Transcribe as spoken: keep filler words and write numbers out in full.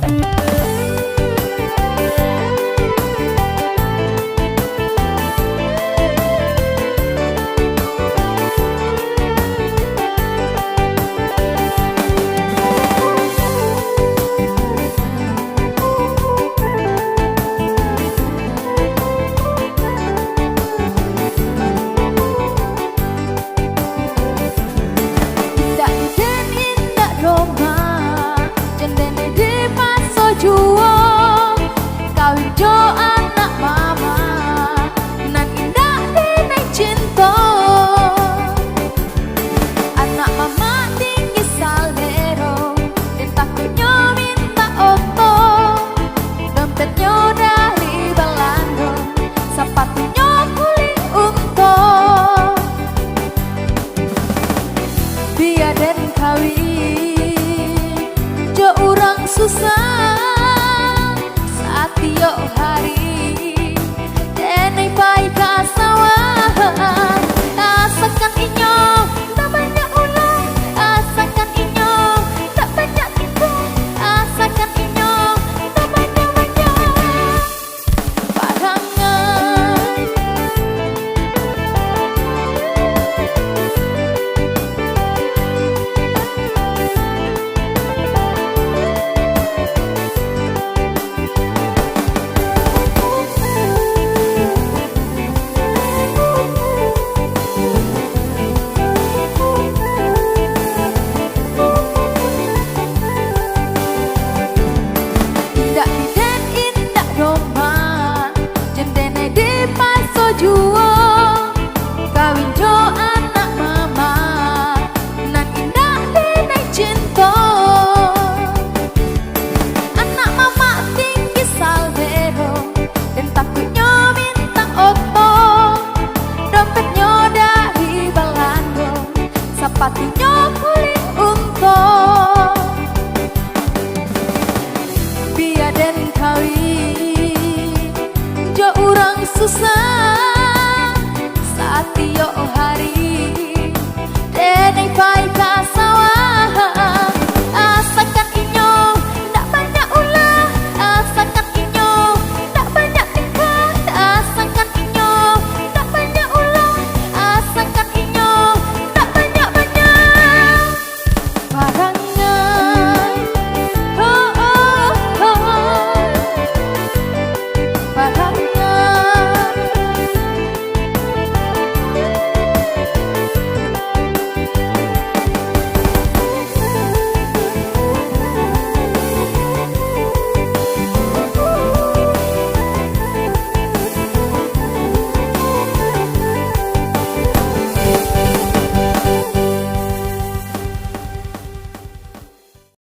Indak den indak doh, Mak, jan den dipaso juo. Kawin jo anak mama, nan indak den cinto. Anak mama tinggi salero, den takuiknyo mintak oto. Dompetnyo dari Balando, sapatunyo kulik unto. Bia den kawin jo urang susah, satiok hari